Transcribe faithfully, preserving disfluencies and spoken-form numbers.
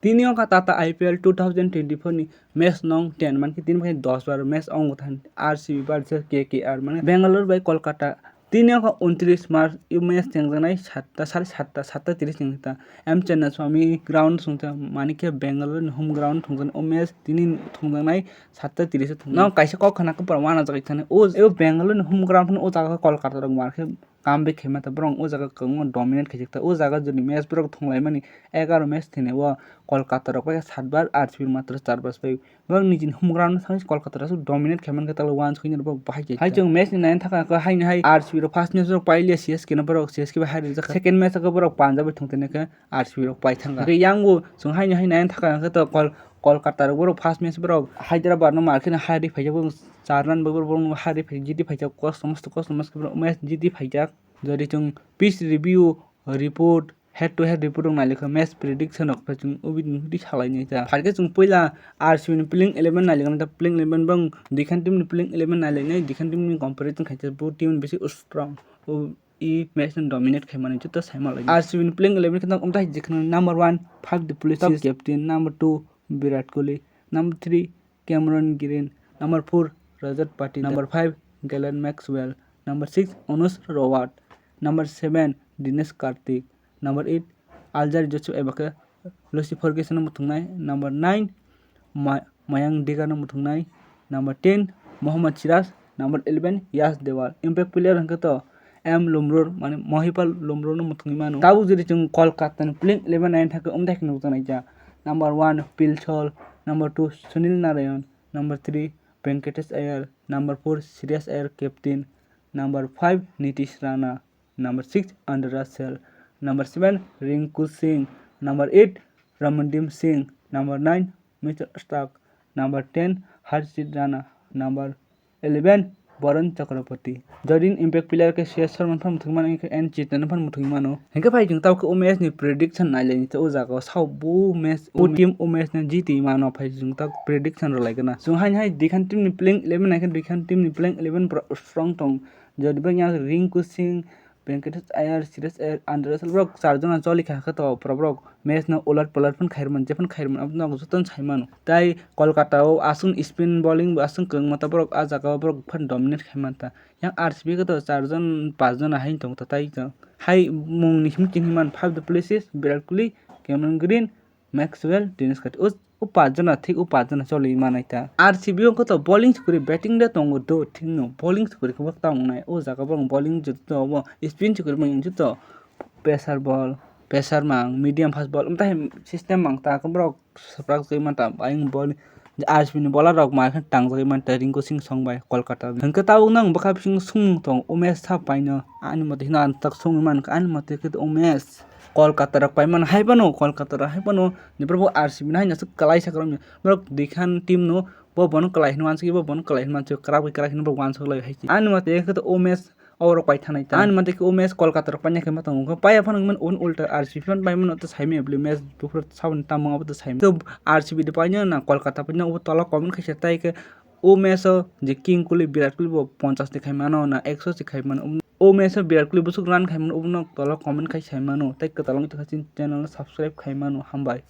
Tini wngkha Tata I P L two thousand twenty-four ni match nong ten, mankhe tini bai dos bar match wngo thani R C B versus K K R, mane Bangalore bai Kolkata. Tini wngkha untris March, o match chengjaknai satta, sare satta, satta tris ni ta. M Chennaswamy ground songcha, manikhe Bangalore ni home ground thungjaknai, o match tini thungjaknai satta tris o thung. No kaisa kok khna khe pura wanajak thani. O, o Bangalore ni home ground phano o jaga Kolkata rok mankhe comeback khaima ta, borok o jaga kwbangma dominate khaijak ta. O jaga jodi match borok thunglaimani, egaroh match thwinai o Kolkata rok bai sat bar, R C B matro char bar bai. Borok nijini home ground thangwi Kolkata rok dominate khaimani khe talo uansukya borok bahai khe. Hai chwng match ni naina thangkha khe haini hai R C B rok first match rok pailiya, C S K no borok C S K bai hai rijak kha. Second match o borok Punjab bai thwng tini khe R C B rok pai thangkha. Hwnkhe yang bo chwng haini hai naina thangkha khe to Kol-, Kolkata rok borok first match borok Hyderabad no mar kheno hai ri phaijak, borok char run bai borok hai ri phai, jiti phaijak, kosto mosto kosto mosto borok match jiti phaijak. Jodi chwng pitch review report, head to head report rok nailekha, match prediction rok khe chwng obini hudi salainai ta. Phaikhe chwng puila R C B ni playing eleven nailekha, ta playing eleven bang dikhan team ni playing eleven naileknai, dikhan team ni comparison khaikhe bo team bisi strong. O i match no dominate khaimani juto saima lai. R C B ni playing eleven khe nok umtai jikhan number one, Faf du Plessis, top captain, number two, Virat Kohli, number three, Cameron Green, number four, Rajat Patidar, number five, Glenn Maxwell, number six, Anuj Rawat, number seven, Dinesh Karthik, number eight, Alzarri Joseph eba khe Lucy Ferguson no muthungnai, number nine, Ma-, Mayank Dega no muthungnai, number ten, Mohammad Siraj, number eleven, Yash Dewal. Impact player hwnkhe to M Lumror, mane Mohipal Lumror no muthungwi mano. Tabuk jodi chwng Kolkata ni playing eleven naina thangkhe umthai khe nukjaknai ja. Number one, Phil Scholes, number two, Sunil Narayan, number three, Venkatesh Iyer, number four, Shreyas Iyer, captain, number five, Nitish Rana, number six, Andre Russell, number seven, Rinku Singh, number eight, Ramandeep Singh, number nine, Mitchell Starc, number ten, Harshit Rana, number eleven, Varun Chakravarti. Jodin impact player khe C S Sharma phano muthungwi mano, hwnkhe N Chetan phano muthungwi mano. Hwnkhe phai chwng tabuk khe o match ni prediction nailaini tei o jaga o sao bo match, o team o match no jiti mano phai chwng tabuk prediction rwlaigwna. Chwng haini hai dikhan team ni playing eleven naikhe dikhan team ni playing eleven pura strong tong. Jodi bai yang Rinku Singh, Venkatesh Iyer, Shreyas Iyer, Andre Russell borok char jona choli kha khe to pura borok match no ulat palat phano khairman, jephano khairman abono jotono sai mano. Tai Kolkata o aswk spin bowling bo aswk kwbangma ta borok ah jaga o borok phano dominate khai manta. Yang R C B khe to char jon, pas jona hai tong ta tai to. Hai mung ni him chini man Faf du Plessis, Virat Kohli, Cameron Green, Maxwell, Dinesh Karthik. O, o pas jona thik, o pas jona choli manai ta. R C B wngkha to bowling se kwrwi, batting de tongo do thik no, bowling se kwrwi khe bo tamo nai. O jaga borok bowling joto obo spin se kwrwi manya joto pressure ball, pressure mang, medium fast ball, umtai system mang ta khe borok swprak jagwi manta. Ayang bowling R C B ni bowler rok ma khe tangjagwi manta Rinku Singh song bai Kolkata ni. Hwnkhe tabuk nang bwkha bising sung tong umesh sa paino ani mate hino ang tak sungwi mankha ani mate khe umesh. Kolkata rok pai mano hai phano, Kolkata rok hai phano, ni borok bo R C B ni hai no aswk kwlai sa kwrwngni. Borok dikhan team no, bo bono kwlai hinwi uansukya, bo bono kwlai hinwi uansukya, kwrak bai kwrak hinwi borok uansuk lai hai se. Ani mate khe to o match o rok pai thanai ta. Ani mate khe o match Kolkata rok paina khe ma tongo. Paiya phano wngmani ulta R C B phano pai mano, to sai manya bwlwi match buphuru saboni tamo abo to sai mano. To R C B de paina na Kolkata paina, obo tola comment khaisa, tai khe o match o je King Kohli, Virat Kohli bo ponchas ni khai mano na ekso se khai mano. O match o Virat Kohli bwswk run khai mano, obono tola comment khai sai mano, tei kwtal wngwi tongkha chini channel no subscribe khai mano, hambai.